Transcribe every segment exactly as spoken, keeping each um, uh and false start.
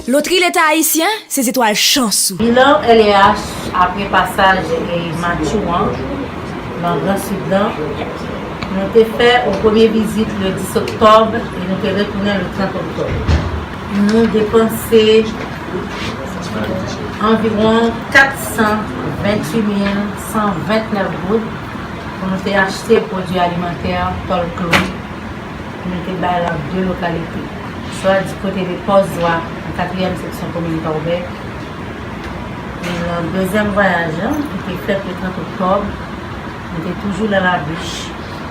Lotri Leta Ayisyen, se zetwal chans ou. Bilan L E H apre pasaj e Matthew an nan Gran Sid lan, nou te fè yon premye vizit le dis oktòb e nou te retounen le trant oktòb. Nou depanse anviwon kat san venntuit mil san vennèf goud pou nou te achte pwodui alimantè Tòl Klo. Nou te bay lan de lokalite, swa di kote de Pòs Dwa, nan katriyèm seksyon komin Tòbè. E nan dezyèm vwayaj lan, ki te fèt le trant oktòb, nou te toujou nan Labich,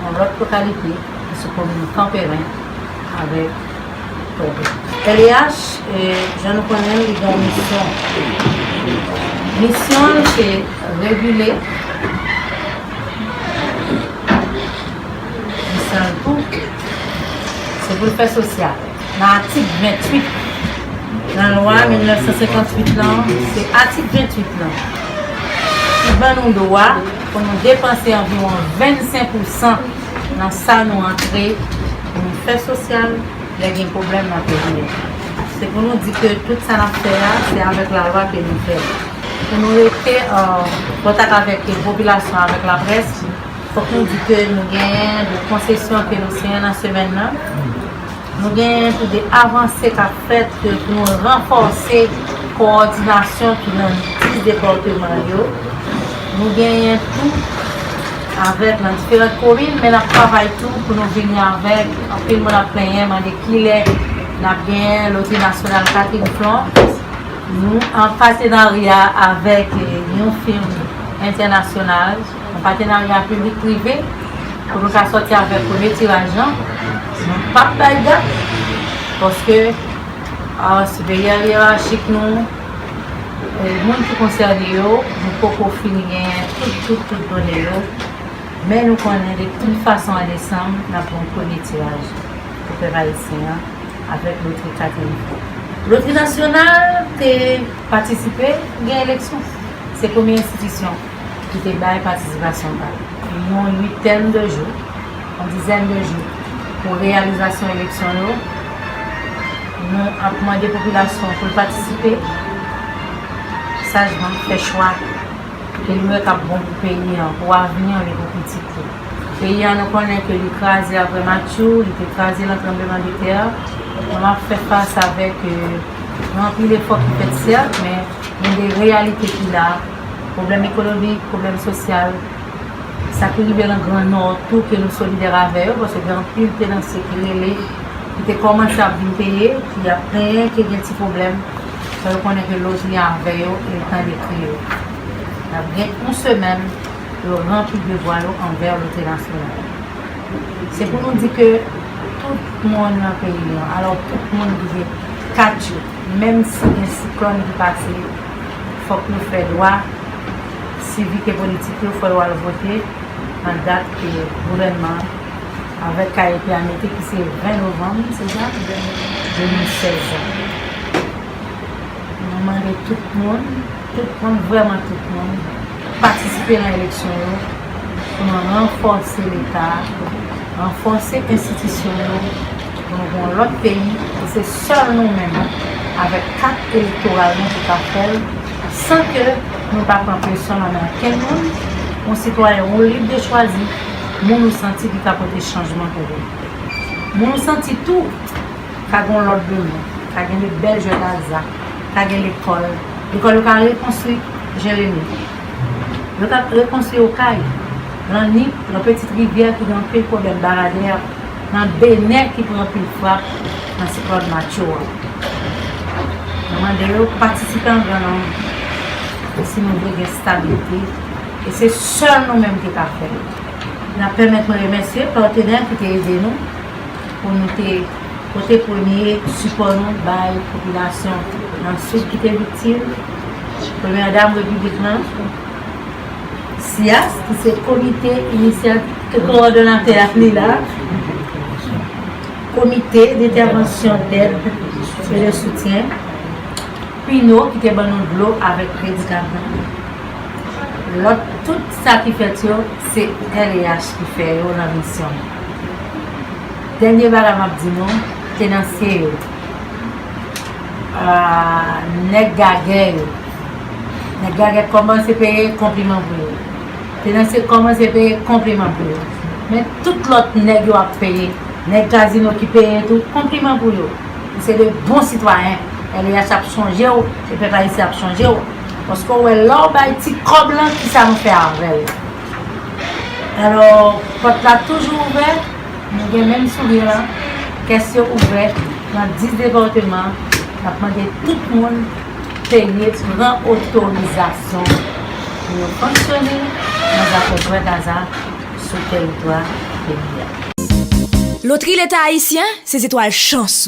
yon lòt lokalite, ki sou komin Kanperen, avèk Tòbè. L E H, e, jan nou konnen, li gen yon misyon. Misyon l se regile, misyon l tou, se pou l fè sosyal. Nan atik venntuit nan lwa mil nèf san senkantuit lan, se atik venntuit lan ki ban nou dwa pou nou depanse anviwon vennsenk pousan nan sa nou antre pou nou fè sosyal lè gen pwoblèm nan peyi a. Se pou nou di ke tout sa n ap fè a, se avèk lalwa ke nou fè l. Pou nou rete an kontak avèk popilasyon, avèk laprès, fòk nou di ke nou genyen de konsesyon ke nou siyen nan semèn nan. Nou genyen tou de avanse k ap fèt ke pou nou ranfòse kowòdinasyon ki nan dis depatman yo. Nou genyen tou avèk nan diferan komin, men n ap travay tou pou nou vini avèk, anpil moun ap plenyen, mande kilè n ap genyen Lotri Nasyonal Catherine Flon. Nou an patenarya avèk, eh, yon fim entènasyonal, yon patenarya piblik prive, pou nou ka sòti avèk premye tiraj lan. Nou p ap bay dat, paske, ah, siperyè yerachik nou, eh, moun ki konsène yo, nou poko fin genyen tout, tout, tout done yo. Men nou konnen de tout fason an desanm, n ap gen yon premye tiraj pou pèp ayisyen an avèk Lotri Catherine Flon. Lotri Nasyonal te patisipe, gen eleksyon. Se premye enstitisyon ki te bay patisipasyon pa l. Yon uitèn de jou, yon dizèn de jou pou reyalizasyon eleksyon yo, nou ap mande popilasyon pou l patisipe sajman, fè chwa ke li wè k ap bon pou peyi an, pou avni an, li pou pitit li. Peyi an, nou konnen ke li kraze apre Matthew, li te kraze nan tranblemanntè a. Nou ap fè fas avèk, eh, yon anpil efò ki fèt, sèt, men gen de reyalite ki la, pwoblèm ekonomik, pwoblèm sosyal, sa ki rive nan Gran Nò tou, ke nou solidè avè yo, paske gen anpil tenansye ki rele, ki te kòmanse ap vin peye, ki ap plenyen ke gen ti pwoblèm, fò yo konnen ke lotri an avè yo, e l tande kri yo. N ap gen yon semèn pou yo ranpli devwa yo anvè Lotri Nasyonal. Se pou nou di ke tout moun nan peyi an, alò tout moun ki gen kat yo, menm si gen siklòn ki pase, fòk nou fè dwa sivik e politik yo, fò yo al vote nan dat ke gouvènman avèk K E P a mete, ki se ven novanm, se sa? De mil sèz la. Nou mande tout moun, tout moun, vrèman tout moun, patisipe nan eleksyon yo pou nou ranfòse Leta a, ranfòse enstitisyon yo, pou nou gen yon lòt peyi, e se sèl nou menm, avèk kat elektoral nou, ki ka fè l, san ke nou pa pran presyon nan men okenn moun. Yon sitwayen, ou lib de chwazi moun ou santi ki ka pote chanjman pou ou. Moun ou santi tou ka gen yon lòt demen, ka gen de bèl jwèt a zak, ka gen lekòl. Lekòl yo ka rekonstwi Jeremi. Yo ka rekonstwi Okay. Nan Nip, nan Petite Rivière ki gen anpil pwoblèm baradè, nan Benè ki pran anpil frap nan siklòn Matthew a. Nou mande yo patisipe an gran nonb si nou vle gen stabilite, e se sèl nou menm ki ka fè l. N ap pèmèt mwen remèsye patenè ki te ede nou pou nou te pote premye sipò nou bay popilasyon nan Sid ki te viktim. Premyè Dam Repiblik lan, SIAS, ki se komite inisyatif, ke kowòdonatè a li la, Comité d'Intervention d'Aide et de Soutien, Pino ki te ban nou dlo avèk kredi kab nan. Lòt, tout sa ki fèt yo, se L E H ki fè yo nan misyon. Dènye bagay m ap di nou, tenansye yo. Ah, nèg gagè yo. Nèg gagè kòmanse peye konpliman pou yo. Tenansye kòmanse peye konpliman pou yo. Men tout lòt nèg yo ap peye. Nèg kazino ki peye tou, konpliman pou yo. Se de bon sitwayen. L V H ap sonje w, e pèp ayisyen ap sonje w. Paske w wè lè w bay ti kòb lan, kisa nou fè avè l. Alò, pòt la toujou ouvè, nou gen menm souri lan, kès yo ouvè nan dis depatman, n ap mande tout moun peye, pran otorizasyon pou yo fonksyone nan zafè jwèt aza sou teritwa peyi a. Lotri Leta Ayisyen, se zetwal chans ou.